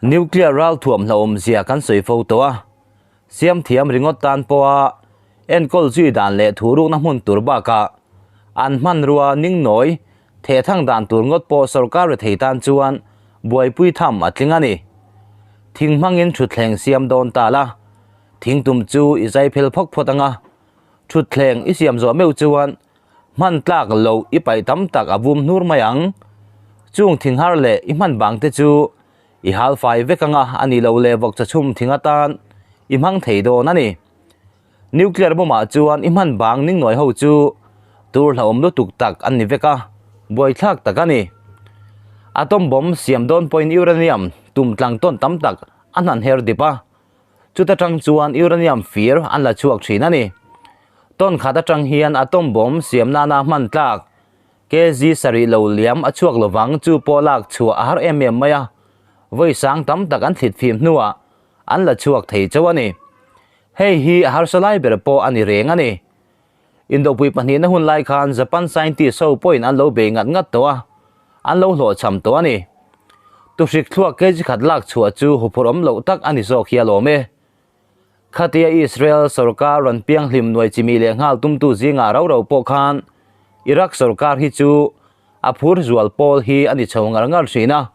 Nuclear ralthuam hlauhawmzia kan sawi fo tawh a, siam thiam ringawt tan pawha enkawl zui dan leh thurukna hmun tur bakah an hmanrua ningnawi thehthang dan tur ngawt pawh sorkar rethei tan chuan buaipui tham a tling a ni. Thing hmangin thutthleng siam dawn ta la, thing tum chu i zai phel phawk phawt ang a, thutthleng i siam zawh meuh chuan Hman tlak loh i paih tam tak a vum hnur mai ang. Chung thinghar leh i hman bang te chu i hal fai vek anga a nih loh leh vawkcha chhum thing atan i hmang thei dawn a ni. Nuclear bomb ah chuan i hman bang ningnuai ho chu tur hlauhawm lutuk tak an ni vek a, buaithlak tak a ni. Atom bomb siam dawn pawhin uranium tum tlang tawn tam tak a hnan her dip a, Chuta tang chuan uranium fir an la chhuak thin a ni. Ton khat atang hian atom bomb siam nana hman tlak kg sarih lo liam a chhuak lovang chu pawh lak chhuah a har em em mai a, vawi sang tam tak an thlit fim hnuah an la chhuak thei chauh a ni. Hei hi a harsa lai ber pawh a ni reng a ni. Indopui pahnihna hun lai khan Japan scientist ho pawhin an lo bei ngat ngat tawh a, an lo hlawhchham tawh a ni. Tuhrik thluak kg khat lak chhuah chu huphurh awm loh tak a ni zawk hi a lawm e. Khatia Israel sorkar rawn pianghlim nuai chimi leh nghal tumtu zingah rau rau pawh khan Iraq sorkar hi chu a phur zual pawl hi a ni chho ngar ngar thin a.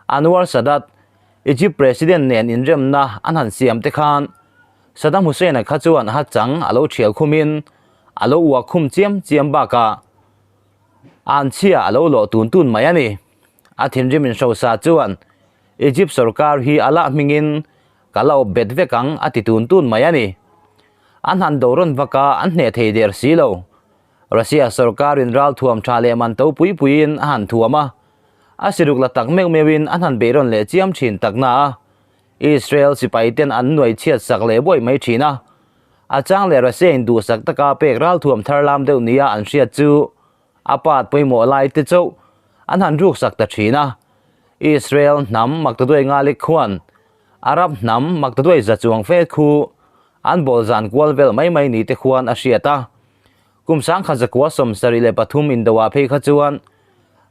Anwar Sadat, Egypt President nen inremna an han siam te khan Saddam Hussein-a kha chuan a chang a lo thial khumin a lo uak khum chiam chiam bakah anchhia a lo lawh tun tun mai a ni. A thinrim inhrosa chuan Egypt sorkar hi a lah hmingin ka la awp bet vek ang a ti tun tun mai a ni. An han do rawn vak a, an hneh thei der si lo. Russia sorkarin ralthuam tha leh man to pui puiin a han thuam a, a siruk la tak meuh meuhin an han beihrawn leh chiam thin takna a. Israel sipai ten an nuai chhiat sak leh buai mai thin a, a chang leh Russia in duhsak taka pek ralthuam thar lam deuh nia an hriat chu a pat pawimawh lai te chauh an han ruk sak ta thin a. Israel hnam maktaduai ngalik khuan Arab hnam maktaduai za chuang fe khu an bawl zan kual vel mai mai ni te khuan a hriat a. Kum sangkhat zakua 73 indoah phei kha chuan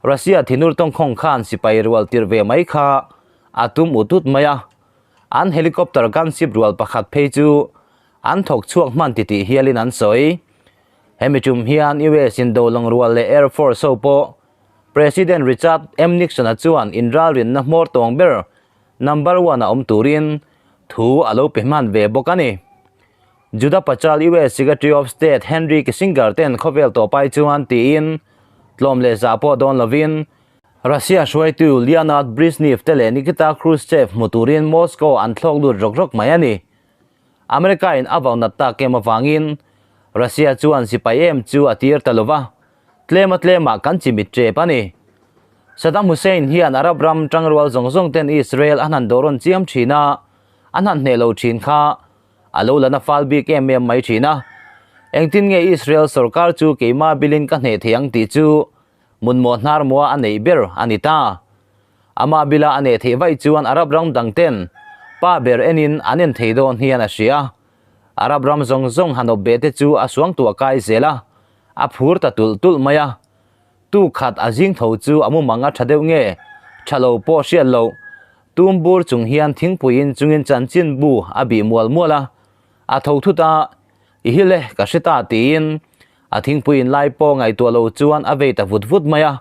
Russia thinur tawngkhawng khan sipai rual tirh ve mai kha a tum ut ut mai a, an helicopter gunship rual pakhat phei chu an thawk chhuak hman titih hialin an sawi. Hemi tum hian US indo lawng rual leh Air Force ho pawh President Richard M Nixon-a chuan inralrinna hmawr tawng ber number one a awm turin thu a lo pe hman ve bawk a ni. Juda Pachal US Secretary of State Henry Kissinger ten khawvel tawh pai chuan tiin tlawm leh zah pawh dawn lovin Russia hruaitu Leonard Brezhnev te leh Nikita Khrushchev hmu turin Moscow an thlawk lut rawk rawk mai a ni. America in a vau nat tak em avangin Russia chuan sipai em chu a tir ta lova, tlema tlemah kan chimit tep a ni. Saddam Hussein hian Arab ram tangrual zawng zawng ten Israel a hnan dawrawn chiam thin a, a hnan hneh lo thin kha A lo la na fal bik em em mai thin a, engtin nge Israel sorkar chu keimah bilin ka hneh thei ang tih chu munmawh hnar mua a neih ber a ni ta. Amah bila a neh theih vaih chuan Arab ram dang ten pa ber enin an en thei dawn hian a hria. Arab ram zawng zawng han awp beh te chu a suang tuah kai zel a, a phur ta tulh tulh mai a. Tu khat a zing tho chu a mumang a tha deuh nge tha lo pawh hriat loh. Tum bur chung hian thingpuiin chungin chanchin bu a bih mual mual a, a tho thut a, I hi le, ka hre ta tiin a thingpuiin lai pawh ngaihtuah lo chuan a vei ta vut vut mai a.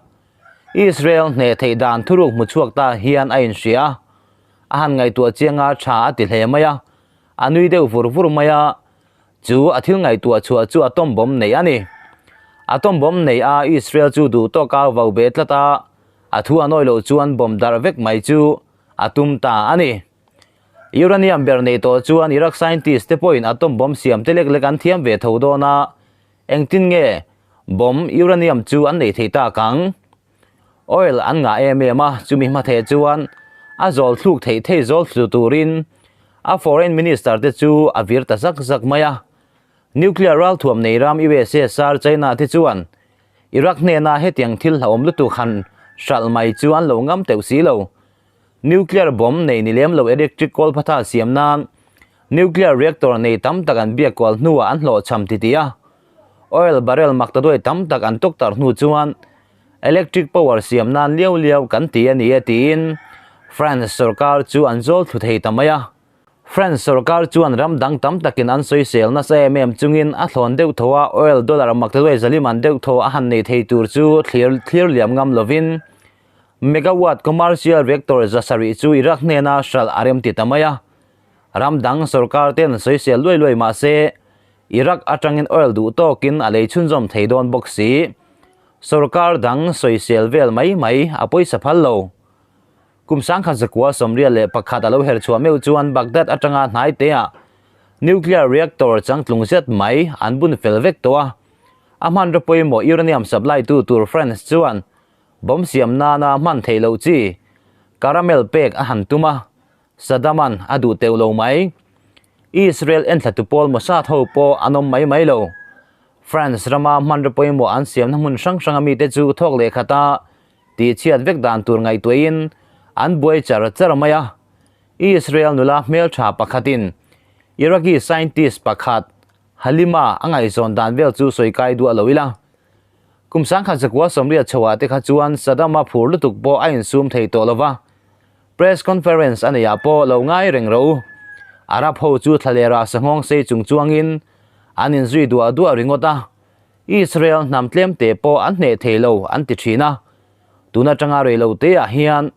Israel hneh theih dan thuruk hmu chhuak ta hian a inhria a, a han ngaihtuah chianga tha a ti hle mai a, a nui deuh vur vur mai a, chu a thil ngaihtuah chhuah chu atom bomb nei a ni. Atom bomb nei a Israel chu duh tawka vau be tlat a, A thu a nawi loh chuan bomb darh vek mai chu a tum ta a ni. Uranium ber nei tawh chuan Iraq scientist te pawhin atom bomb siam te lek lek an thiam ve tho dawn a, engtin nge bomb uranium chu an nei thei tak ang? Oil an ngah em em a, chumi hma theh chuan a zawl thluk theih thei zawl thlu turin a foreign minister te chu a vir ta zak zak mai a. Nuclear ralthuam nei ram USSR China te chuan Iraq hnena hetiang thil hlauhawm lutuk han hralh mai chu an lo ngam teuh si lo. Nuclear bomb nei ni lem lo electric kawlphatha siam nan nuclear reactor nei tam tak an biak kual hnuah an hlawhchham titih a. Oil barrel maktaduai tam tak an tuk tar hnu chuan electric power siam nan liau liau kan ti a ni e tiin France sorkar chu an zawl thlu thei ta mai a. France sorkar chuan ram dang tam takin an sawisel nasa em em chungin a thlawn deuh tho a, oil dollar mak ta luai zalim an deuh tho a han nei thei tur chu thlir thlir liam ngam lovin megawatt commercial reactor 700 chu Iraq hnena hralh a rem ti ta mai a. Ram dang sorkar ten sawisel luai luai mah se Iraq atangin oil duh tawkin a lei chhunzawm thei dawn bawk si. Sorkar dang sawisel vel mai mai a pawisa phal lo. Kum 1981 a lo her chhuah meuh chuan Baghdad atanga hnai teah nuclear reactor changtlung zet mai an bun fel vek tawh a. A hmanraw pawimawh uranium supply tu tur France chuan bomb siam nana hman theih loh chi caramel pek a han tum a, Saddam-a'n a duh teuh lo mai. Israel enthlatu pawl Mossad ho pawh an awm mai mai lo. France rama hmanraw pawimawh an siamna hmun hrang hranga mite chu thawk leh khata tihchhiat vek dan tur ngaihtuahin an buai char char mai a. Israel nula hmeltha pakhatin Iraqi scientist pakhat Halima a ngaihzawn dan vel chu sawi kai duah lo ila. Kum 1980 chhoah te kha chuan Saddam-a phur lutuk pawh a insum thei tawh lo va. Press conference a neihah pawh lo ngai reng ro. Arab ho chu thlalera sanghawng sei chung chuangin an inzui duah duah ringawt a. Israel hnam tlem te pawh an hneh thei lo an ti thin a. Tun atanga rei lo te ah hian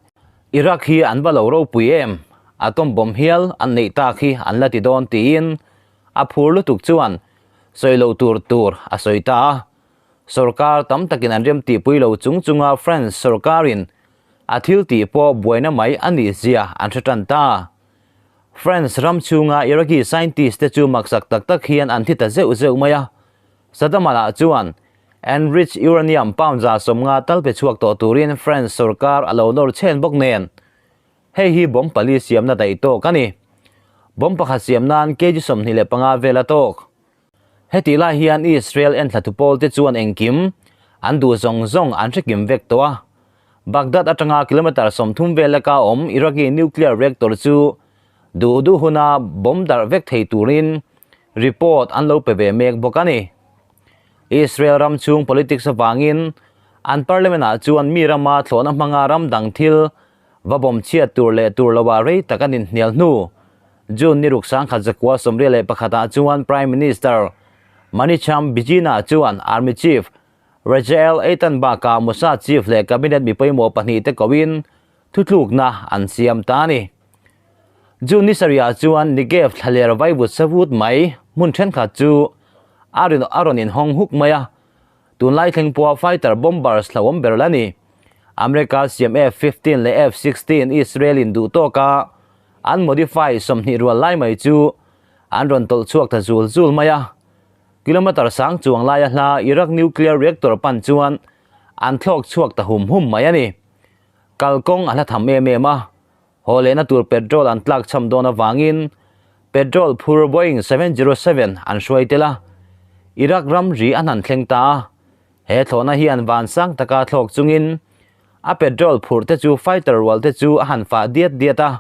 Iraq hi an va lo ropui em? Atom bomb hial an neih tak hi an la ti dawn tiin a phur lutuk chuan sawi lo tur tur a sawi ta a. Sorkar tam takin an rem tihpui lo chung chunga France sorkarin a thil tih pawh buaina mai a nih zia an hre tan ta. France ram chhunga Iraqi scientist te chu maksak tak tak hian an thi ta zeuh zeuh mai a. Saddam-a lah chuan enriched uranium pound 150 tal pe chhuak tawh turin France sorkar a lo nawr chhen bawk nen. Hei hi bomb pali siamna daih tawk a ni. Bomb pakhat siam nan kg 25 vel a tawk. Hetih lai hian Israel enthlatu pawl te chuan engkim an duh zawng zawng an hre kim vek tawh a. Baghdad atanga kilometre 30 vel laka awm Iraqi nuclear reactor chu duh duh huna bomb darh vek thei turin report an lo pe ve mek bawk a ni. Israel ram chhung politics avangin an parliament ah chuan mi rama thlawhna hmanga ram dang thil va bomb chhiat tur leh tur loah rei tak an inhnial hnu. June ni ruk 1981 ah chuan Prime Minister Manicham Bijina chuan Army Chief Rajael Eitan bakah Mossad Chief leh Cabinet mi pawimawh pahnih te koin thutlukna an siam ta a ni. June ni sarih ah chuan Negev thlaler vaivut savut mai hmun thenkhat chu a rawn inhawng huk mai a. Tunlai thleng pawha fighter bombers hlauhawm ber la ni. America siam F-15 leh F-16 Israel in duh tawka an modify 20 rual lai mai chu an rawn tawlh chhuak ta zul zul mai a. Kilometre sang chuang laia hla Iraq nuclear reactor pan chuan an thlawk chhuak ta hum hum mai a ni. Kalkawng a hla tham em em a, haw lehna tur petrol an tlak cham dawn avangin petrol phur Boeing 707 an hruai tel a, Iraq ram ri an han thleng ta a. He thlawhna hian van sang taka thlawk chungin a petrol phurh te chu fighter rual te chu a han fah diat diat a,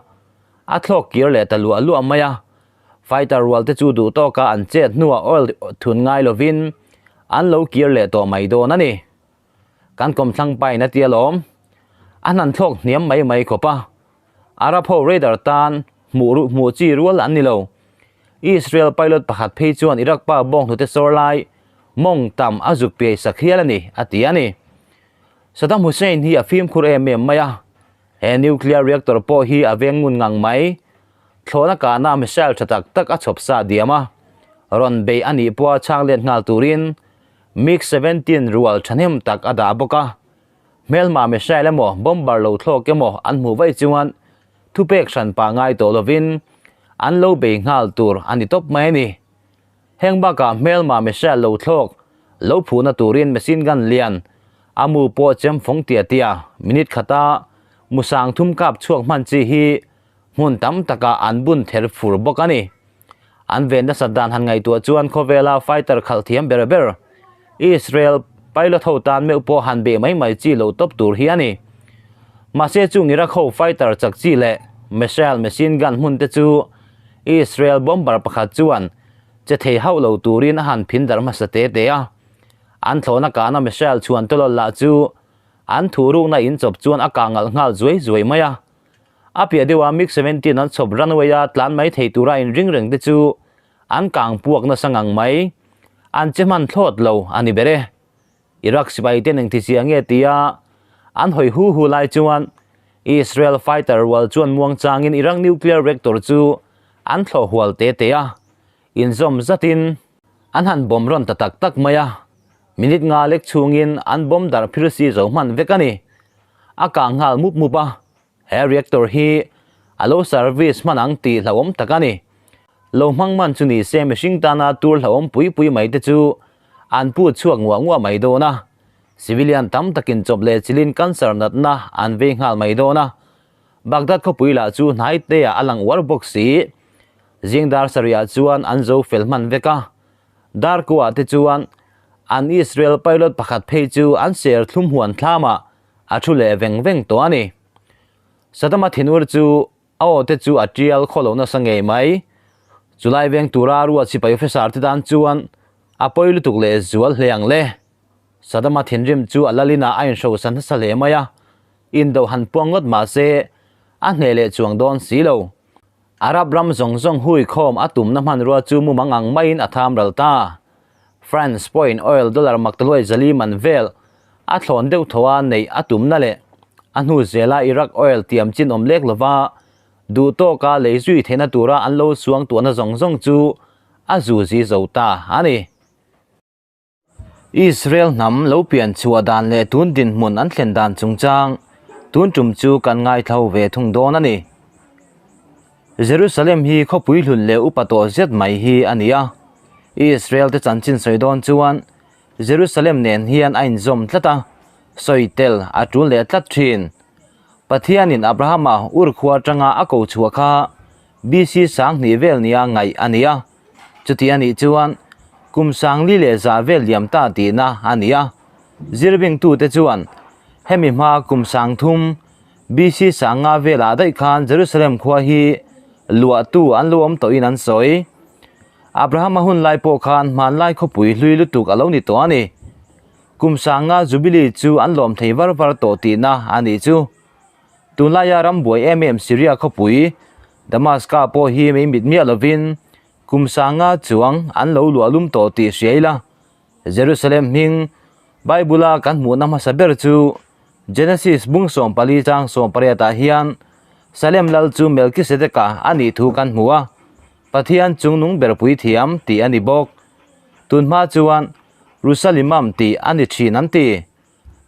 a thlawk kir leh ta luah luah mai a. Fighter rual te chu duh tawka an chet hnuah oil thun ngai lovin an lo kir leh tawh mai dawn a ni. Kan kawmthlang pain a ti alawm. A hnan thlawk hniam mai mai khawp a. Arab ho radar tan hmuh ru hmuh chi rual an ni lo. Israel pilot pakhat phei chuan Iraq pa bawng hnute sawr lai mawng tam a zuk piai sak hial a ni, a ti a ni. Saddam Hussein hi a fimkhur em em mai a. He nuclear reactor pawh hi a veng ngun ngang mai. Thlawhna kahna missile tha tak tak a chhawp sa diam a. Rawn bei a nih pawha chhang let nghal turin MiG 17 rual thahnem tak a dah bawk a. Hmelma missile emaw bomber lo thlawk emaw an hmuh vaih chuan thupek hran pah ngai tawh lovin an lo bei nghal tur a ni tawp mai a ni. Heng bakah hmelma missile lo thlawk lo phuhna turin machine gun lian a mu pawh chem fawng tia tia minute khata musang thum kap chhuak hman chi hi hmun tam takah an bun ther fur bawk a ni. An ven nasat dan han ngaihtuah chuan khawvela fighter khalh thiam ber ber Israel pilot ho tan meuh pawh han beh mai mai chi lo tawp tur hi a ni. Mahse chung Iraq ho fighter chak chi leh missile machine gun hmun te chu Israel bomber pakhat chuan che thei hauh lo turin a han phin darh hmasa te te a. An thlawhna kahna missile chhuan tawlawl lah chu an thu rukna in chawp chuan a kah ngalh nghal zuai zuai mai a. A piah deuha MiG 17 an chhawp runway-a tlan mai thei tura inring reng te chu an kang puak nasa ngang mai. An che hman thlawt lo a ni ber e. Iraq sipai ten engti chiah nge tia an hawi hu hu lai chuan Israel fighter rual chuan muang changin Iraq nuclear reactor chu an thlawh hual te te a, inzawm zatin an han bomb rawn ta tak tak mai a, minute nga lek chhungin an bomb darh phir si zo hman vek a ni. A kang nghal mup mup a, he reactor hi a lo service hman ang tih hlauhawm tak a ni. Lo hmang man chu ni se mihring tana tur hlauhawm pui pui mai te chu an put chhuak nguah nguah mai dawn a, civilian tam takin chawp leh chilin cancer natna an vei nghal mai dawn a, Baghdad khawpui lah chu hnai te ah a lang uar bawk si. Zing dar sarih ah chuan an zo fel hman vek a, dar kuah te chuan an Israel pilot pakhat phei chu an ser thlum huan thlam ah a thu leh veng veng tawh a ni. Saddam-a thinur chu a aw te chu a tial khaw lo nasa ngei mai. Chulai veng tura ruat sipai officer te tan chuan a pawi lutuk leh zual hle ang le. Saddam-a thinrim chu a lalin ah a inhrosa nasa hle mai a, indo han puang ngawt mah se a hneh leh chuang dawn si lo. Arab ram zawng zawng hui khawm a tumna hmanrua chu mumang ang maiin a tham ral ta. France pawhin oil dollar maktaluai zali man vel a thlawn deuh tho a neih a tumna leh a hnu zela Iraq oil tiam chin awm lek lova duh tawka lei zui theihna tura an lo suang tuahna zawng zawng chu a zu zi zo ta a ni. Israel hnam lo pian chhuah dan leh tun dinhmun an thlen dan chungchang tun tum chu kan ngaithlo ve thung dawn a ni. Jerusalem hi khawpui hlun leh upa tawh zet mai hi a ni a. Israel te chanchin sawi dawn chuan Jerusalem nen hian a inzawm tlat a, sawi tel a tul leh tlat thin. Pathianin Abrahama ur khua atanga a ko chhuah kha BC 2000 vel nia ngaih a ni a. Chuti a nih chuan kum sangli leh za vel liam ta tihna a ni a. Zirbingtute chuan hemi hma kum 3000 BC 50 velah daih khan Jerusalem khua hi luahtu an lo awm tawhin an sawi. Abrahama hun lai pawh khan hmanlai khawpui hlui lutuk a lo ni tawh a ni. Kum 50 Jubilee chu an lawm thei var var tawh tihna a nih chu. Tunlaia ram buai em em Syria khawpui Damaska pawh hi mei mit miah lovin kum 50 chuang an lo luah lum tawh tih hria ila. Jerusalem hming Bible-a kan hmuhna hmasa ber chu Genesis bung 14 chang 18 ah hian Salem lal chu Melkisedeka a nih thu kan hmu a, Pathian chungnung ber puithiam tih a ni bawk. Tunhma chuan Rusalimam tih a ni thin an ti.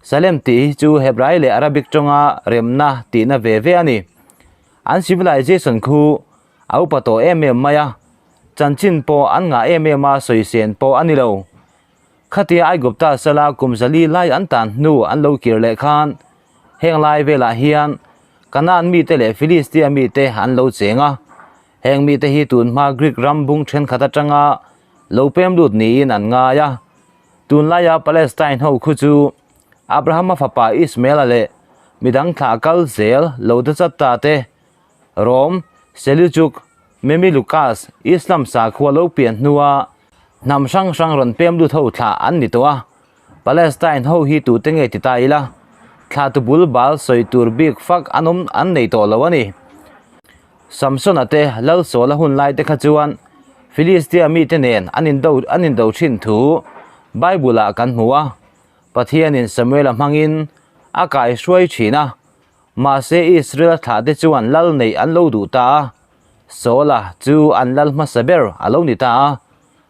Salem tih hi chu Hebrai leh Arabic tawnga remna tihna ve ve a ni. An civilization khu a upa tawh em em mai a, chanchin pawh an ngah em em a sawi sen pawh a ni lo. Khatia Aigupta sala kum zali lai an tan hnu an lo kir leh khan heng lai velah hian Kanaan mite leh Filistia mite an lo cheng a. Heng mite hi tunhma Greek ram bung thenkhat atanga lo pem lut niin an ngai a. Tunlaia Palestine ho khu chu Abrahama fapa Ismaela leh midang thlah kal zel lo ta chat ta te, Rom, Seleucuk, Memilukas, Islam sakhua lo pian hnua hnam hrang hrang rawn pem lut ho thlah an ni tawh a. Palestine ho hi tute nge ti ta ila, thlah tu bul bal sawi tur bik fak an awm an nei tawh lo a ni. Samsona te lal Saula hun lai te kha chuan Filistia mite nen an indo an indo thin thu Bible-ah kan hmu a. Pathianin Samuela hmangin a kai hruai thin a, mahse Israel thlah te chuan lal neih an lo duh ta a, Saula chu an lal hmasa ber a lo ni ta a,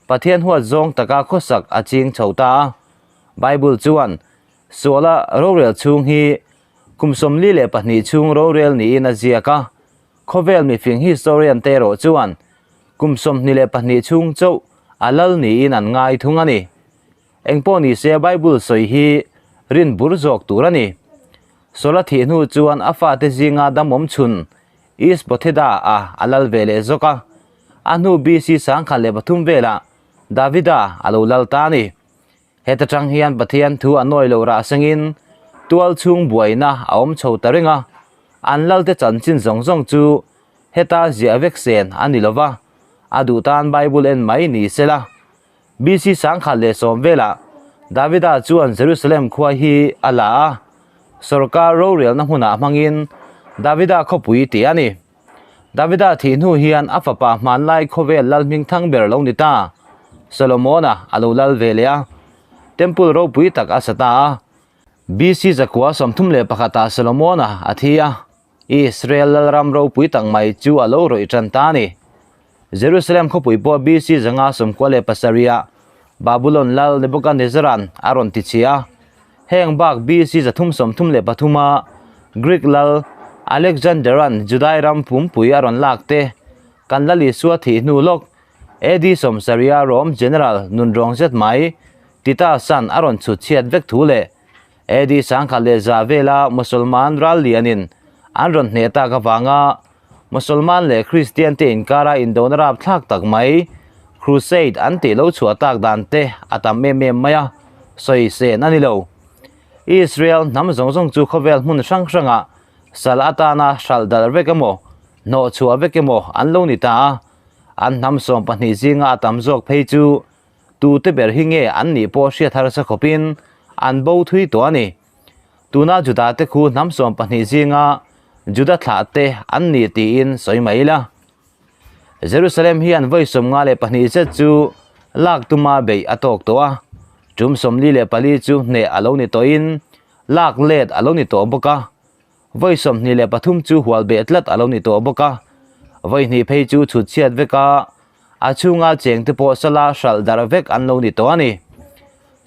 Pathian huat zawng taka khawsak a ching chho ta a. Bible chuan Saula rorel chhung hi kum 42 chhung rorel niin a ziak a, khawvel mifing historian te erawh chuan kum 22 chhung chauh a lal niin an ngai thung a ni. Engpawh ni se Bible sawi hi rin bur zawk tur a ni. Saula thih hnu chuan a fate zinga damawm chhun Isbotheda a a lal ve leh zawk a, a hnu BC 1003 velah Davida a lo lal ta a ni. Heta tang hian Pathian thu a nawi lo rah sengin tual chhung buaina a awm chho ta reng a, an lalte chanchin zawng zawng chu heta ziah vek sen a ni lova, a duh tan Bible en mai ni sela. BC 1010 velah Davida chuan Jerusalem khua hi a la a, sorkar rorelna hmunah hmangin Davida khawpui tih a ni. Davida thih hnu hian a fapa hmanlai khawvel lal hmingthang ber lo ni ta, Solomona a lo lal ve leh a, Temple ropui tak a sa ta a. BC 131 ah Solomona a thi a, Israel lalram ropui tak mai chu a lo rawih tan ta a ni. Jerusalem khawpui pawh BC 597 ah Babulon lal Nebuchadnezzar-a'n a rawn ti chhi a. Heng bak BC 333 ah Greek lal Alexander-a'n Judai ram pumpui a rawn lak te, kan Lal Isua thih hnu lawk AD 70 ah Rome general nunrawng zet mai Titus-a'n a rawn chhut chhiat vek thu leh AD 1100 vela Mosolman ral lianin an rawn hneh tak avanga Mosolman leh Kristian te inkara indona rapthlak tak mai Crusade an tih lo chhuah tak dan te a tam em em mai a, sawi sen a ni lo. Israel hnam zawng zawng chu khawvel hmun hrang hrangah sal atana hralh darh vek emaw, hnawh chhuah vek emaw an lo ni ta a, an hnam 12 zinga a tam zawk phei chu Tute ber hi nge an nih pawh hriat harsa khawpin an bo thui tawh a ni. Tuna Juda te khu hnam 12 zinga Juda thlah te an ni tiin sawi mai ila. Jerusalem hian vawi 52 zet chu lak tuma beih a tawk tawh a, tum 44 chu hneh a lo ni tawhin lak let a lo ni tawh bawk a, vawi 23 chu hual beh tlat a lo ni tawh bawk a, vawi hnih phei chu chhut chhiat vek a, A chhunga chengte pawh sala hralh darh vek an lo ni tawh a ni.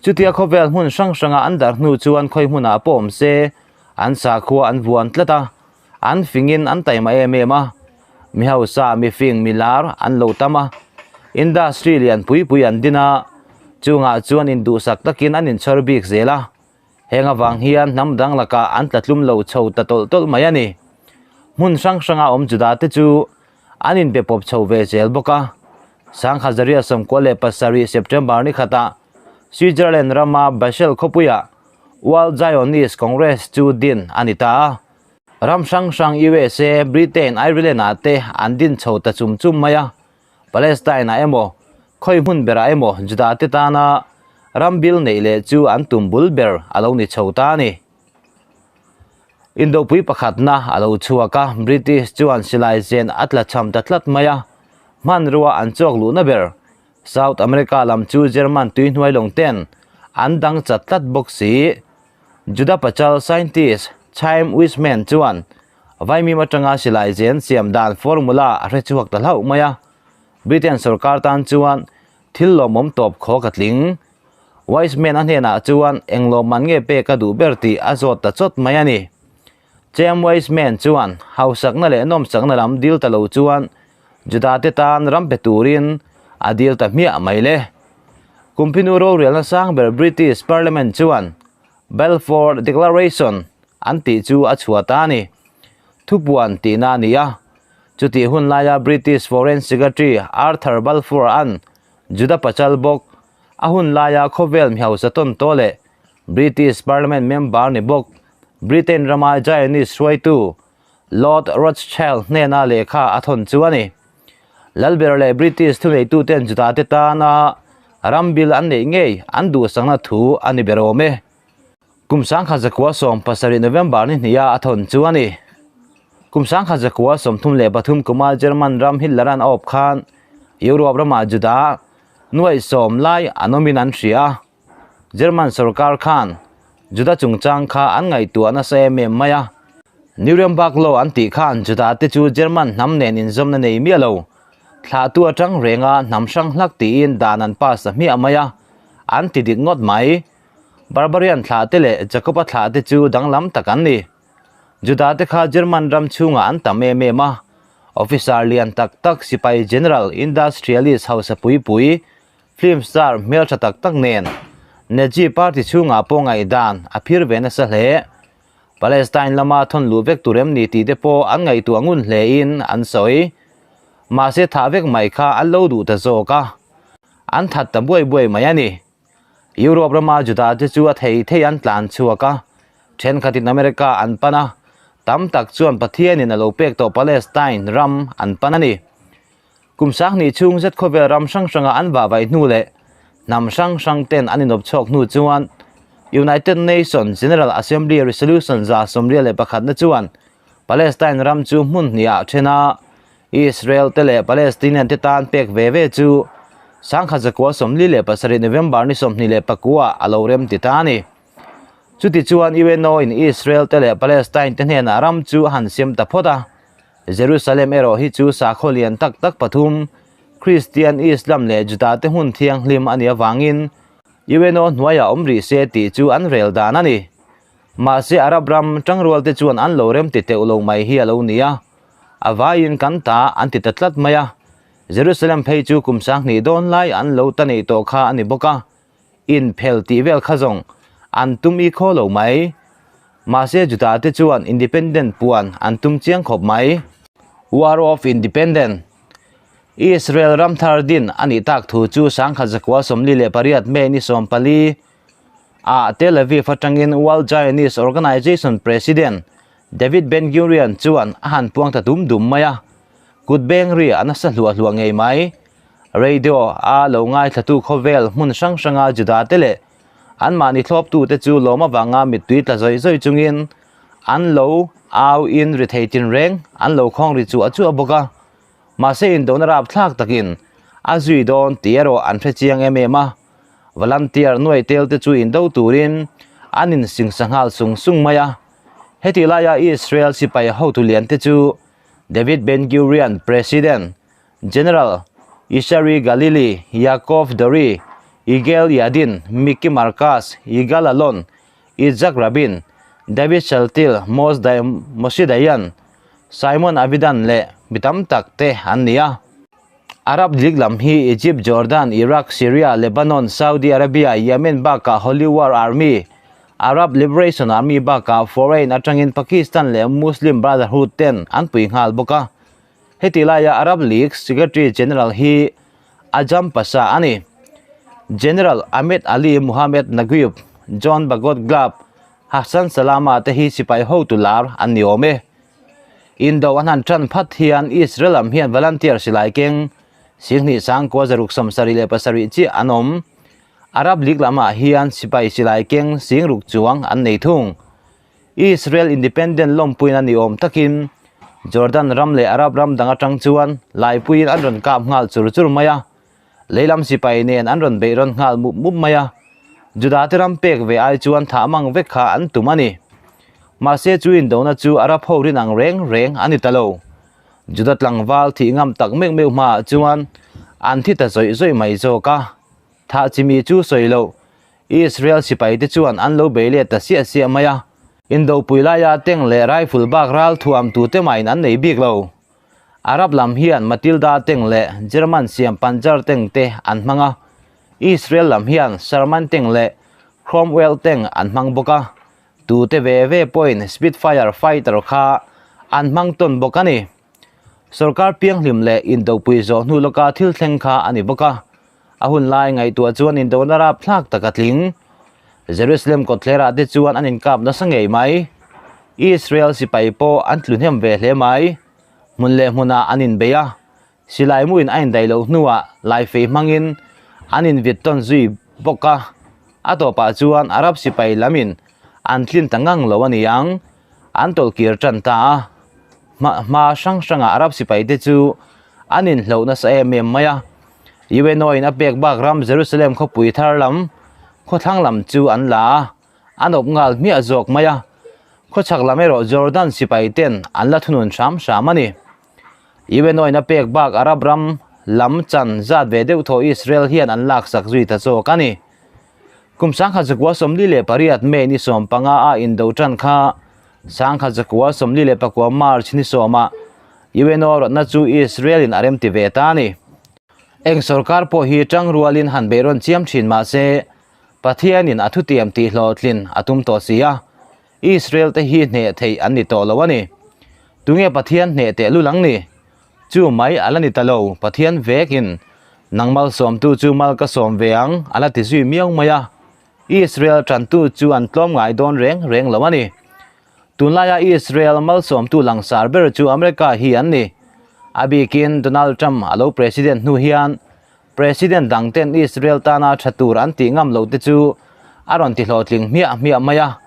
Chutia khawvel hmun hrang hranga an darh hnu chuan khawi hmunah pawh awm se, an sakhua an vuan tlat a, an fingin an taima em em a. Mi hausa, mi fing, mi lar an lo tam a. Industry lian pui pui an din a, chungah chuan induhsak takin an inchhawr bik zel a. Heng avang hian hnam dang lakah an tlatlum lo chho ta tawlh tawlh mai a ni. Hmun hrang hranga awm Juda te chu an inbe pawp chho ve zel bawk a. 1997 September ni khatah Switzerland rama Basel khawpuiah World Zionist Congress chu din a ni ta a. Ram hrang hrang USA, Britain, Ireland ah te an din chho ta chum chum mai a. Palestine-ah emaw, khawi hmun berah emaw Juda te tana ram bil neih leh chu an tum bul ber a lo ni chho ta a ni. Indopui pakhatna a lo chhuak a, British chuan silai zen a tla cham ta tlat mai a, hmanrua an chawk luhna ber South America lam chu German tuihnuai lawng ten an dang chat tlat bawk si. Juda pachal scientist Chaim Weizmann chuan Vaimim atanga silai zen siam dan formula a hre chhuak ta hlauh mai a, Britain sorkar tan chuan thil lawmawm tawp khaw ka tling. Weizmann a hnenah chuan eng lawmman nge pek a duh ber tih a zawt ta chawt mai a ni. Chaim Weizmann chuan hausakna leh nawmsakna lam dil ta lo chuan Juda te tan ram pe turin a dil ta hmiah mai le. Kumphinu rorelna sang ber British Parliament chuan Balfour Declaration an tih chu a chhuah ta a ni. Thupuan tihna a ni a. Chutih hun laia British Foreign Secretary Arthur Balfour an Juda pachal bawk a hun laia khawvel mihausa tawn tawh leh British Parliament member ni bawk Britain rama Zionist hruaitu Lord Rothschild hnena lehkha a thawn chu a ni. Lalber leh British thuneituten Juda te tana ram bil an neih ngei an duhsakna thu a ni ber awm e. Kum 1917 November ni hniha a thawn chu a ni. Kum 1933 kuma German ram Hitler-a'n a awp khan Europe ramah Juda nuaih sawm lai an awmin an hria a. German sorkar khan Juda chungchang kha an ngaihtuah nasa em em mai a. Nuremberg Law an tih khan Juda te chu German hnam nen inzawmna nei miah lo, thlahtu atang renga hnam hrang hlak tiin dan an pass ta hmiah mai a, an ti dik ngawt mai. Barbarian thlah te leh Jacob-a thlah te chu danglam tak an ni. Juda te kha German ram chhungah an tam em em a, officer lian tak tak, sipai general, industrialist hausa pui pui, film star hmeltha tak tak nen Nazi party chhungah pawh ngaihdan a phir ve nasa hle. Palestine lama thawn luh vek tur em ni tih te pawh an ngaihtuah ngun hlein an sawi. Mahse thah vek mai kha an lo duh ta zawk a, an that ta buai buai mai a ni. Europe rama Juda te chu a thei thei an tlan chhuak a, thenkhatin America an pan a, tam tak chuan Pathianin a lo pek tawh Palestine ram an pan a ni. Kum sanghnih chhung zet khawvel ram hrang hranga an vahvaih hnu leh hnam hrang hrang ten an inawp chhuak hnu chuan United Nations General Assembly Resolution 181 na chuan Palestine ram chu hmun hnih ah then a, Israel te leh Palestinian te tan pek ve ve chu 1947 November ni 24 ah a lo rem ti ta a ni. Chutichuan UNO in Israel te leh Palestine te hnenah ram chu a han siam ta phawt a, Jerusalem erawh hi chu sakhaw lian tak tak pathum, Kristian, Islam leh Juda te hmun thianghlim a nih avangin UNO hnuaiah awm rih se tih chu an rel dan a ni. Mahse Arab ram tangrual te chuan an lo rem ti teuh lo mai hi a lo ni a, a vaiin kan ta an ti ta tlat mai a, Jerusalem phei chu kum 2000 dawn lai an lo ta neih tawh kha a ni bawk a, inphel tih vel kha zawng an tum i khaw lo mai. Mahse Juda te chuan independent puan an tum chiang khawp mai. War of Independence, Israel ram thar din a nih tak thu chu 1948 May ni 14 ah Tel Aviv atangin World Zionist Organization President David Ben-Gurion chuan a han puang ta dum dum mai a, kut beng ri a nasa hluah hluah ngei mai. Radio a lo ngaithlatu khawvel hmun hrang hranga Juda te leh anmahni thlawptute chu lawm avanga mittui tla zawih zawih chungin an lo au in ri thei tinreng an lo khawng ri chuah chuah bawk a. Mahse indona rapthlak takin a zui dawn tih erawh an hre chiang em em a. Volunteer nuai tel te chu indo turin an insingsa nghal sung sung mai a. Heti laia Israel sipai hotu lian te chu David Ben-Gurion, President, General Ishari Galili, Yaakov Dori, Yigael Yadin, Miki Markas, Yigal Allon, Yitzhak Rabin, David Shaltil, Moshe Dayan, Simon Avidan leh mi tam tak te an ni a. Arab League lam hi Egypt, Jordan, Iraq, Syria, Lebanon, Saudi Arabia, Yemen bakah Holy War Army, Arab Liberation Army bakah foreign atangin Pakistan leh Muslim Brotherhood ten an pui nghal bawk a. Heti laia Arab League Secretary General hi Azam Pasha a ni. General Ahmed Ali Mohamed Naguib, John Bagot Glab, Hassan Salama te hi sipai hotu lar an ni awm e. Indo an han tan phat hian Israel lam hian volunteer silai keng 29,677 chiah an awm. Arab League lamah hian sipai silai keng 6,000 chuang an nei thung. Israel independent lawmpuina ni awm takin Jordan ram leh Arab ram dang atang chuan laipuiin an rawn kap nghal chur chur mai a, leilam sipai nen an rawn beih rawn nghal mup mup mai a. Juda te ram pek ve ai chuan thah mang vek kha an tum a ni. Mahse chu indona chu Arab ho rin ang reng reng a ni ta lo. Juda tlangval thih ngam tak meuh meuh hmaah chuan an thi ta zawih zawih mai zawk a. Thah chimi chu sawi loh, Israel sipai te chuan an lo bei let ta siah siah mai a. Indopui laia tank leh rifle bak ral thuam tute mahin an nei bik lo. Arab lam hian Matilda tank leh German siam Panzer tank te an hmang a, Israel lam hian Sherman tank leh Cromwell tank an hmang bawk a, tute ve ve pawhin Spitfire fighter kha an hmang tawn bawk a ni. Sorkar pianghlim leh indopui zawh hnu lawka thil thleng kha a ni bawk a, A hun lai ngaihtuah chuan indona rapthlak tak a tling. Jerusalem kawtthlerah te chuan an inkap nasa ngei mai. Israel sipai pawh an tlu hnem ve hle mai. Hmun leh hmunah an inbei a, silai muin a indaih loh hnuah laifei hmangin an invit tawn zui bawk a. A tawpah chuan Arab sipai lamin an tlin ta ngang lo a ni ang, an tawlhkir tan ta a. Hma hrang hrangah Arab sipai te chu an inhloh nasa em em mai a. UNO in a pek bak ram Jerusalem khawpui thar lam khawthlang lam chu an la a, an awp nghal hmiah zawk mai a. Khawchhak lam erawh Jordan sipai ten an la thunun hram hram a ni. UNO in a pek bak Arab ram lam chan zat ve deuh thaw Israel hian an laksak zui ta zawk a ni. Kum 1948 May ni 15 a indo tan kha 1949 March ni 10 ah UNO rawtna chu Israel in a remti ve ta a ni. Eng sorkar pawh hi tangrualin han beihrawn chiam thin mah se, Pathianin a thutiam tih hlawhtlin a tum tawh si a, Israel te hi hneh theih an ni tawh lo a ni. Tunge Pathian hneh teh lul ang ni? Chu mai a la ni ta lo, Pathian vekin nang malsawmtu chu mal ka sawm ve ang a la ti zui miau mai a, Israel tantu chu an tlawm ngai dawn reng reng lo a ni. Tunlaia Israel malsawmtu langsar ber chu America hi an ni. A bikin Donald Trump a lo president hnu hian president dangten Israel tana tha tur an tih ngam loh te chu a rawn ti hlawhtling hmiah hmiah mai a.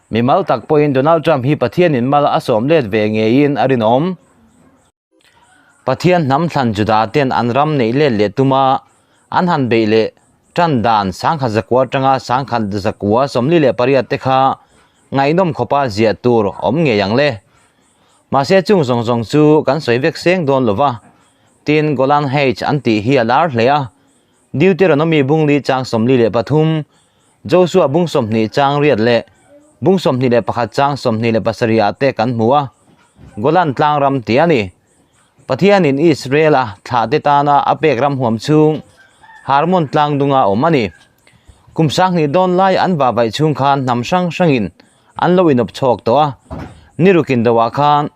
Mimal tak pawhin Donald Trump hi Pathianin mal a sawm let ve ngeiin a rinawm. Pathian hnam thlan Juda ten an ram neih let leh tuma an han beih leh tan dan 10,100 atanga 1148 te kha ngaihnawm khawpa ziah tur awm ngei ang le. Mahse chung zawng zawng chu kan sawi vek seng dawn lova, tin Golan Heights an tih hi a lar hle a, Deuteronomy bung li chang 43, Joshua bung 20 chang riat leh bung 21 chang 27 ah te kan hmu a, Golan tlang ram tih a ni. Pathianin Israel-a thlahte tana a pek ram huam chhung Harmon tlang dunga awm a ni. Kum 2000 dawn lai an vahvaih chhung khan hnam hrang hrangin an lo inawp chhawk tawh a, nirukin doah khan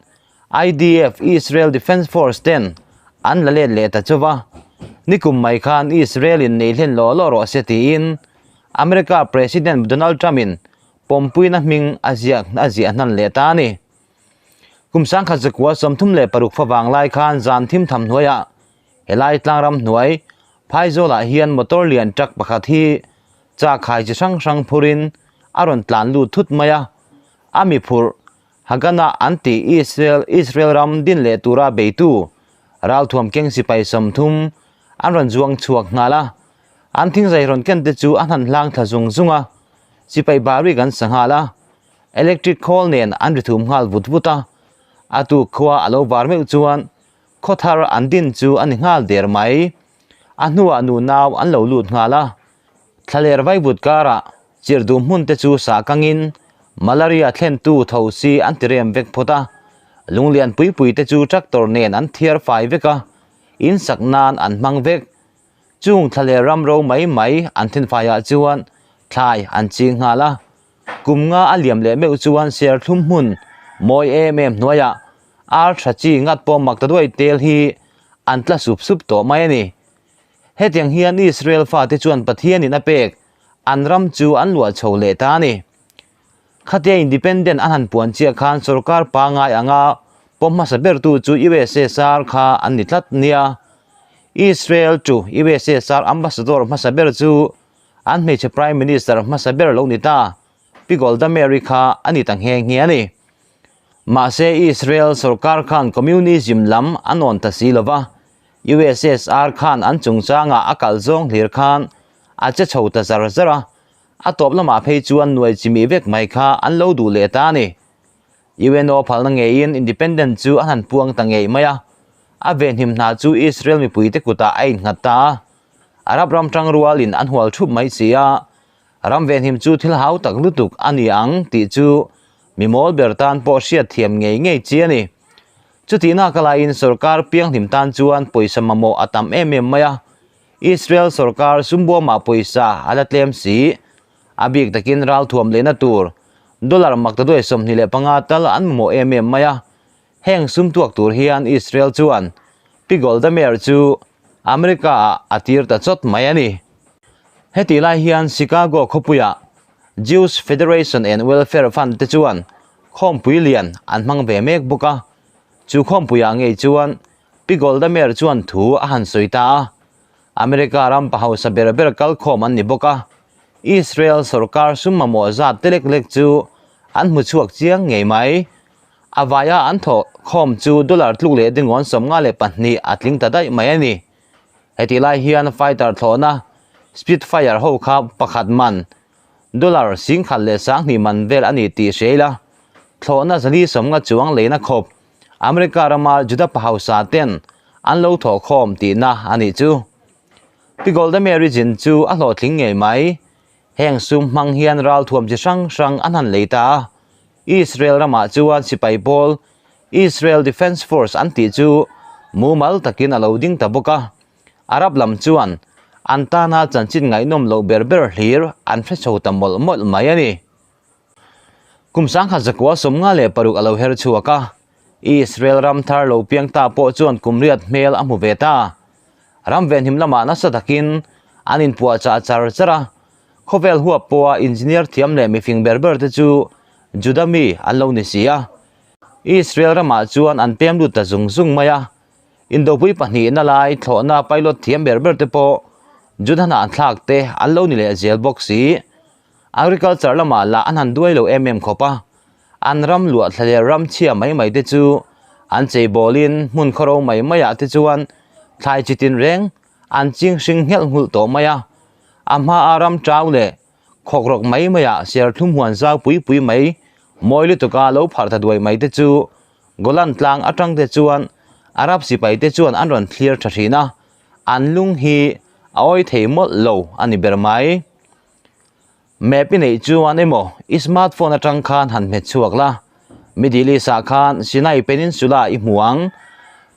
IDF, Israel Defence Force, ten an la let leh ta chauva, nikum mai khan Israel in nei hlen law law rawh se tiin America President Donald Trump in pawmpuina hming a ziak a ziah hnan leh ta a ni. Kum 1936 favang lai khan zan thim tham hnuaiah helai tlangram hnuai Phaizawlah hian motor lian truck pakhat hi chak khai chi hrang hrang phurin a rawn tlan lut thut mai a, a mi phurh Haganah an tih Israel Israel ram din leh tura beitu ralthuam keng sipai 30 an rawn zuang chhuak nghal a, an thingzai rawn ken te chu a hnan hlang thla zung zung a, sipai bari kan sa nghal a, electric khawl nen an ri thum nghal vut vut a, a tuk khua a lo var meuh chuan khawthar an din chu a ni nghal der mai, a hnuah nu nau an lo lut nghal a, thlaler vaivut karah chirh duh hmun te chu sah kangin malaria thlentu tho si an ti rem vek phawt a, lunglian pui pui te chu tractor nen an thiar fai vek a, in sak nan an hmang vek. Chung thlaler ram ro mai mai an then faiah chuan thlai an ching nghal a, kum nga a liam leh meuh chuan serthlum hmun mawi em em hnuaiah ar tha chi ngat pawh mak ta duai tel hi an tla sup sup tawh mai a ni. Hetiang hian Israel fate chuan Pathianin a pek an ram chu an luah chho leh ta a ni. Khatia independent an han puan chiah khan sorkar pangai anga pawm hmasa bertu chu USSR kha an ni tlat nia. Israel to USSR ambassador hmasa ber chu an hmeichhe prime minister hmasa ber lo ni ta, Pi Golda Meir kha a ni ta nghe nghe a ni. Mahse Israel sorkar khan communism lam a nawn ta si lova, USSR khan an chungchangah a kal zawng hlir khan a che chho ta zar zar a, a tawp lamah phei chuan nuai chimih vek mai kha an lo duh leh ta a ni. UNO phalna ngeiin independent chu a han puang ta ngei mai a, a venhim hna chu Israel mipuite kutah a innghat ta a, Arab ram tang rualin an hual thup mai si a, ram venhim chu thil hau tak lutuk a ni ang tih chu mi mawl ber tan pawh hriat thiam ngei ngei chi a ni. Chutihna ka laiin sorkar pianghlim tan chuan pawisa mamawh a tam em em mai a, Israel sorkar sumbuamah pawisa a la tlem si, a bik takin ralthuam lehna tur dollar mak ta duai 25 tal an mamawh em em mai a, heng sum tuak tur hian Israel chuan Pi Golda Meir chu America ah a tir ta chawt mai a ni. Heti lai hian Chicago khawpuiah Jews Federation and Welfare Fund te chuan khawmpui lian an hmang ve mek bawk a, chu khawmpuiah ngei chuan Pi Golda Meir chuan thu a han sawi ta a, America ram pa hausa ber ber kal khawm an ni bawk a, Israel sorkar sum mamawh zat te lek lek chu an hmu chhuak chiang ngei mai. A vaia an thawh khawm chu dollar tluk leh dingawn 52 a tling ta daih mai a ni. Heti lai hian fighter thlawhna Spitfire ho kha pakhat man dollar 10,020 man vel a ni tih hria ila, thlawhna 450 chuang leina khawp America rama Juda pa hausa ten an lo thawh khawm tihna a nih chu. Pi Golda Meir jin chu a hlawhtling ngei mai. Heng sum hmang hian ralthuam chi hrang hrang an han lei ta a. Israel ramah chuan sipai pawl Israel Defence Force an tih chu mumal takin a lo ding ta bawk a. Arab lam chuan an tana chanchin ngaihnawm loh ber ber hlir an hre chho ta mawlh mawlh mai a ni. Kum 1956 a lo her chhuak a, Israel ram thar lo piang ta pawh chuan kum riat hmel a hmu ve ta. Ram venhim lamah nasa takin an inpuahchah char char a, khawvel huap pawha engineer thiam leh mifing ber ber te chu Juda mi an lo ni si a. Israel ramah chuan an pem lut ta zung zung mai a, indopui pahnih na lai thlawhna pilot thiam ber ber te pawh Juda hnah thlak te an lo ni leh zel bawk si. Agriculture lamah lah an han duai lo em em khawp a, an ram luah thla leh ram chhia mai mai te chu an cheibawlin hmun khawro mai maiah te chuan thlai chi tinreng an ching hring nghelh nghulh tawh mai a. A hmaa ram chau leh khawk rawk mai maiah serthlum huan zau pui pui mai mawi lutuka lo pharh ta duai mai te chu Golan tlang atang te chuan Arab sipai te chuan an rawn thlir tha thin a, an lung hi a awi thei mawlh lo a ni ber mai. Map i neih chuan emaw i smartphone atang khan han hmet chhuak la, Middle East ah khan Sinai Peninsula i hmu ang,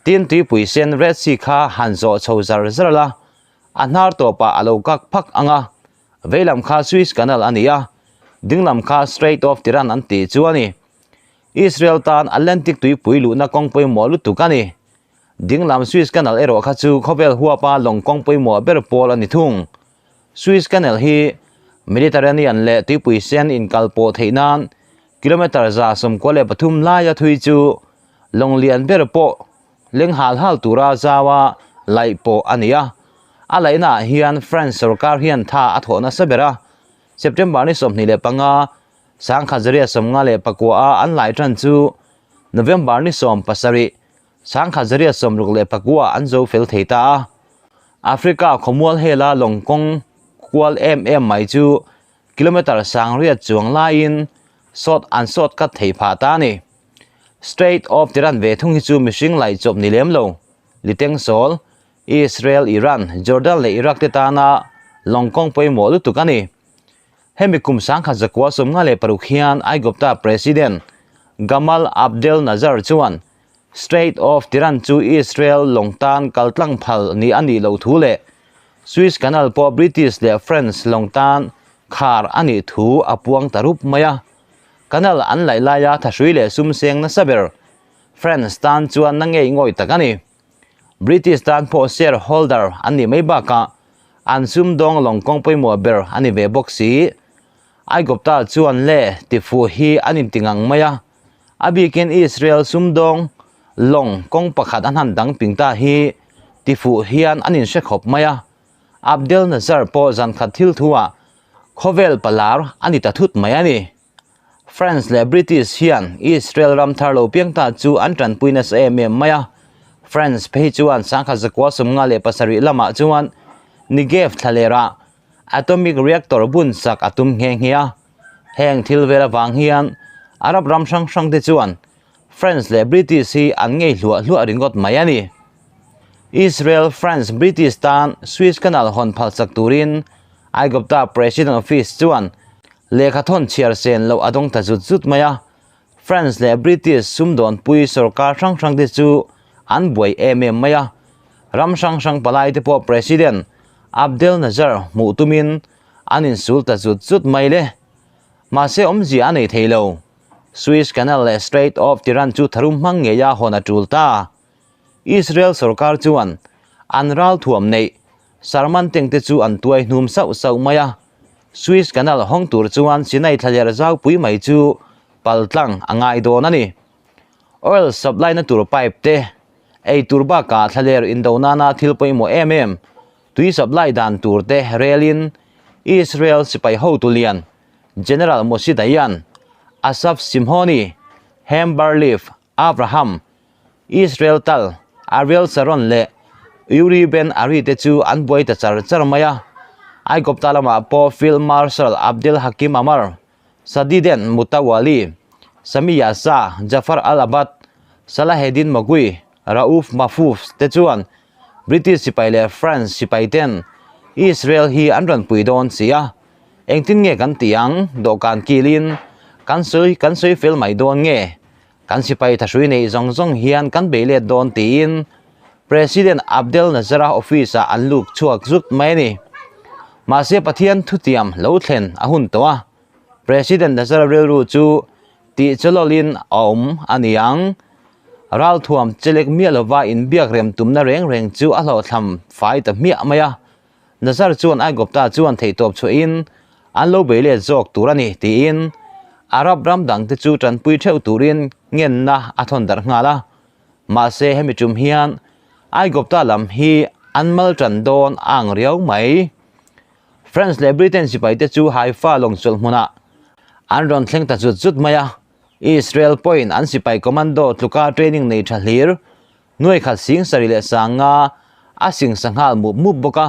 tin tuipui sen Red Sea kha han zawh chho zar zar la, a hnar tawpah a lo kak phak ang a, veilam kha Suez Canal a ni a, dinglam kha Strait of Tiran an tih chu a ni. Israel tan Atlantic tuipui luhna kawng pawimawh lutuk a ni. Dinglam Suez Canal erawh kha chu khawvel huapa lawng kawng pawimawh ber pawl a ni thung. Suez Canal hi Mediterranean leh tuipui sen inkal pawh theih nan kilometre 193 laia thui chu lawng lian ber pawh leng hal hal tura zaua laih pawh a ni a. A laihnaah hian France sorkar hian tha a thawh nasa ber a. September ni 25 1954 a an lai tan chu November ni 17 1969 an zo fel thei ta a. Africa khawmual hela lawng kawng kual em em mai chu kilometre 8000 chuang laiin sawt an sawt kat thei phah ta a ni. Strait of Tiran ve thung hi chu mihring laih chawp ni lem lo. Liteng sawl, Israel, Iran, Jordan leh Iraq te tana lawng kawng pawimawh lutuk a ni. Hemi kum 1956 hian Aigupta President Gamal Abdel Nasser chuan Strait of Tiran chu Israel lawng tan kaltlang phal ni a nih loh thu leh Suez Canal pawh British leh French lawng tan khar a nih thu a puang ta rup mai a. Canal an laih laia thahrui leh sum seng nasa ber France tan chuan na ngei ngawih tak a ni. British tan pawh share holder an nih mai bakah an sumdawng lawng kawng pawimawh ber a ni ve bawk si. Aigupta chuan le tifuh hi an inti ngang mai a, a bikin Israel sumdawng lawng kawng pakhat an han dang ping ta hi tifuh hian an inhre khawp mai a. Abdel Nasser pawh zan khat thil thuah khawvel palar a ni ta thut mai a ni. France leh British hian Israel ram thar lo piang ta chu an tanpui nasa em em mai a. France phei chuan 1957 lamah chuan Negev thlalera atomic reactor bun sak a tum nghe nghe a. Heng thil vel avang hian Arab ram hrang hrang te chuan France leh British hi an ngei hluah hluah ringawt mai a ni. Israel, France, British tan Suez Canal hawn phal chak turin Aigupta President Office chuan lehkha thawn chhiar sen loh a dawng ta zut zut mai a. France leh British sumdawnpui sorkar hrang hrang te chu an buai em em mai a. Ram hrang hrang palai te pawh President Abdel Nasser hmuh tumin an insul ta zut zut mai le. Mahse awmzia a nei thei lo. Suez Canal leh Strait of Tiran chu tharum hmang ngeia hawn a tul ta. Israel sorkar chuan an ral thuam neih Sarman tank te chu an tuai hnum sauh sauh mai a. Suez Canal hawng tur chuan Sinai thlaler zau pui mai chu paltlang a ngai dawn a ni. Oil supply na tur pipe te, ei tur bakah thlaler indo nana thil pawimawh em em, tui supply dan tur te relin Israel sipai hotu lian General Moshe Dayan, Asaf Simhoni, Haim Bar-Lev, Abraham, Israel Tal, Ariel Sharon leh Uri Ben Ari te chu an buai ta char char mai a. Aigupta lamah pawh Field Marshal Abdel Hakim Amar, Sadiden Mutawali, Sami Yasa, Jafar al-Abad, Salahedin Magui, Rauf Mahfouz te chuan British sipai leh France sipai ten Israel hi an rawn pui dawn si a. Engtin nge kan tih ang? Dawhkan kilin kan sawi kan sawi fel mai dawn nge? Kan sipai thahrui neih zawng zawng hian kan bei let dawn tiin President Abdel Nasser-a office-ah an luk chhuak zut mai a ni. Mahse Pathian thutiam lo thlen a hun tawh a, President Nasser-a rilru chu tih chawlawlin a awm a ni ang. Ralthuam chelek miah lova inbiak rem tumna reng reng chu a hlawhthlam fai ta hmiah mai a. Nasser chuan Aigupta chuan theihtawp chhuahin an lo bei let zawk tur a ni tiin Arab ram dangte chu tanpui theuh turin ngenna a thawn darh nghal a. Mahse hemi tum hian Aigupta lam hi an mal tan dawn a ang riau mai. France leh Britain sipaite chu Haifa lawngchawlh hmunah an rawn thleng ta zut zut mai a, Israel pawhin an sipai commando tluka training nei tha hlir nuai khat sing sarih leh sanga a sing sa nghal mup mup bawk a,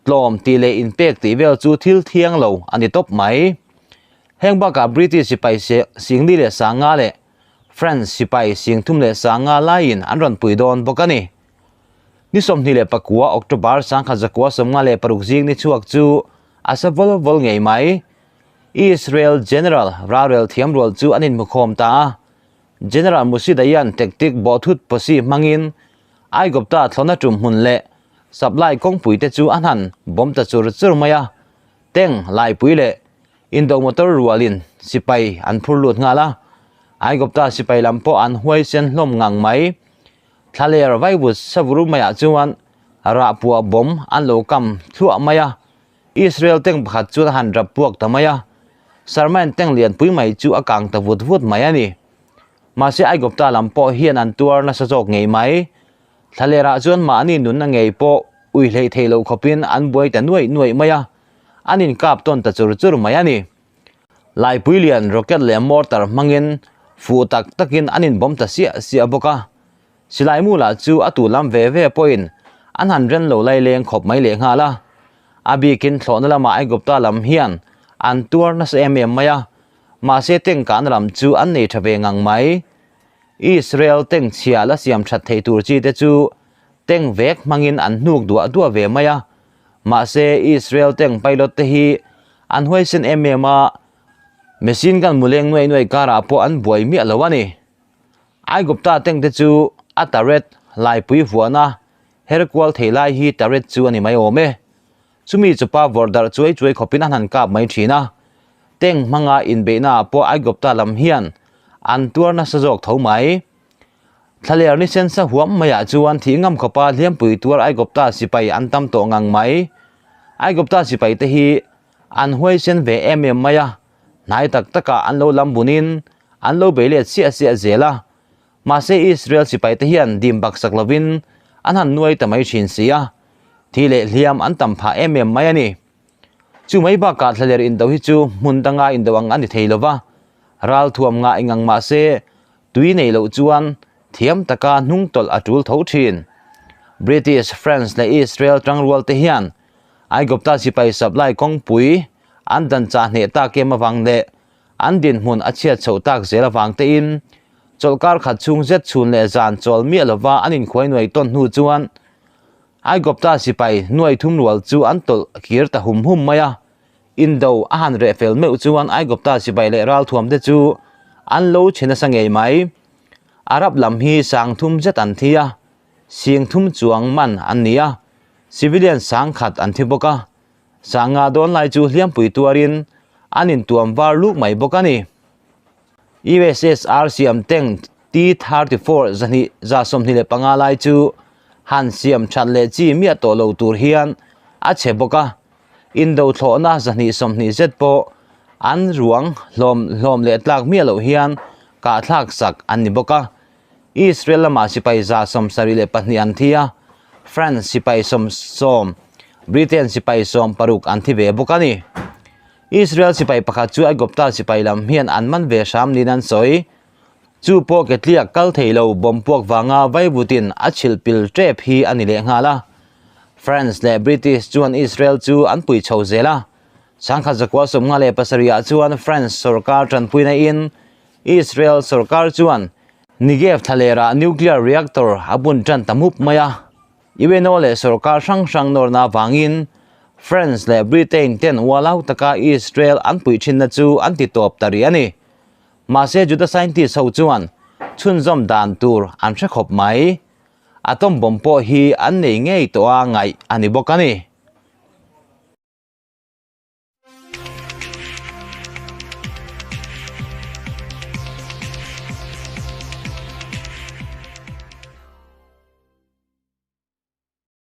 tlawm tih leh inpek tih vel chu thil thiang lo a ni tawp mai. Heng bakah British sipai singli leh sanga leh France sipai sing thum leh sanga laiin an rawn pui dawn bawk a ni. Ni 29 October 1956 zing ni chhuak chu a sa vawl vawl ngei mai. Israel General ralrel thiam rual chu an inhmukhawm ta a. General Moshe Dayan tactic bawhthut pawsi hmangin Aigupta thlawhna tum hmun leh supply kawngpui te chu an han bawm ta chur chur mai a. Tank laipui leh indo motor rualin sipai an phur lut nghal a. Aigupta sipai lam pawh an huaisen hlawm ngang mai. Thlaler vaivut savuru maiah chuan rah puah bawm an lo kam thluah mai a, Israel tank pakhat chuan a han rap puak ta mai a, Sharman tank lianpui mai chu a kang ta vut vut mai a ni. Mahse Aigupta lam pawh hian an tuar nasa zawk ngei mai. Thlalerah chuan mahni nunna ngei pawh ui hleih theih loh khawpin an buai ta nuaih nuaih mai a, an inkap tawn ta chur chur mai a ni. Laipui lian rocket leh mortar hmangin fuh tak takin an inbawm ta siah siah bawk a. Silai mu lah chu a tu lam ve ve pawhin an han ren lo lai leng khawp mai leh nghal a. A bikin thlawhna lamah Aigupta lam hian an tuar nasa em em mai a, mahse tengkahna lam chu an nei tha ve ngang mai. Israel tank chhia la siam that thei tur chi te chu tank vek hmangin an hnuk duah duah ve mai a. Mahse Israel tank pilot te hi an huaisen em em a, machine gun muleng nuai nuai karah pawh an buai miah lo a ni. Aigupta tank te chu a turret laipui vuahna her kual thei lai hi turret chu a ni mai awm e. Chumi chupa vawrh darh chuai chuai khawpin an han kap mai thin a. Tank hmanga inbeihna ah pawh Aigupta lam hian an tuar nasa zawk tho mai. Thlaler ni sensa huam maiah chuan thih ngam khawpa hliampui tuar Aigupta sipai an tam tawh ngang mai. Aigupta sipai te hi an huaisen ve em em mai a, hnai tak takah an lo lam bunin an lo bei let siah siah zel a. Mahse Israel sipai te hian dim baksak lovin an han nuai ta mai thin si a, thi leh hliam an tam phah em em mai a ni. Chu mai bakah thlaler indo hi chu hmun danga indo ang a ni thei lova, ralthuam ngah engang mahse Tui nei loh chuan thiam taka hnung tawlh a tul tho thin. British, France leh Israel tangrual te hian Aigupta sipai supply kawngpui an dan chah hneh tak em avang leh an dinhmun a chhiat chhoh tak zel avang tein chawlhkar khat chhung zet chhun leh zan chawl miah lova an inkhuai nuai tawn hnu chuan Aigupta sipai nuai thum rual chu an tawlh kir ta hum hum mai a. Indo a han reh fel meuh chuan Aigupta sipai leh ralthuam te chu an lo chhe nasa ngei mai. Arab lam hi sang thum zet an thi a, sing thum chuang man an ni a, civilian sang khat an thi bawk a. Sanga dawn lai chu hliampui tuarin an intuam var luk mai bawk a ni. USSR siam tank T-34 zahnih 25 lai chu han siam that leh chi miah tawh lo tur hian a chhe bawk a. Indo thlawhna 220 zet pawh an ruang hlawm hlawm leh tlak miah loh hian kahthlak sak an ni bawk a. Israel lamah sipai 72 an thi a, France sipai 70, Britain sipai 60 an thi ve bawk a ni. Israel sipai pakhat chu Aigupta sipai lam hian an man ve hram niin an sawi. Chu pawh ketliak kal thei lo bomb puak vanga vaivutin a chhilh pil tep hi a ni leh nghal a. France leh British chuan Israel chu an pui chho zel a. 1957 ah chuan France sorkar tanpuina in Israel sorkar chuan Negev thlalerah nuclear reactor a bun tan ta mup mai a. UNO leh sorkar hrang hrang nawrna avangin France leh Britain ten ualau taka Israel an puih thinna chu an ti tawp ta rih a ni. Mahse Juda scientist ho chuan chhunzawm dan tur an hre khawp mai. Atom bomb pawh hi an nei ngei tawh a ngaih a ni bawk a ni.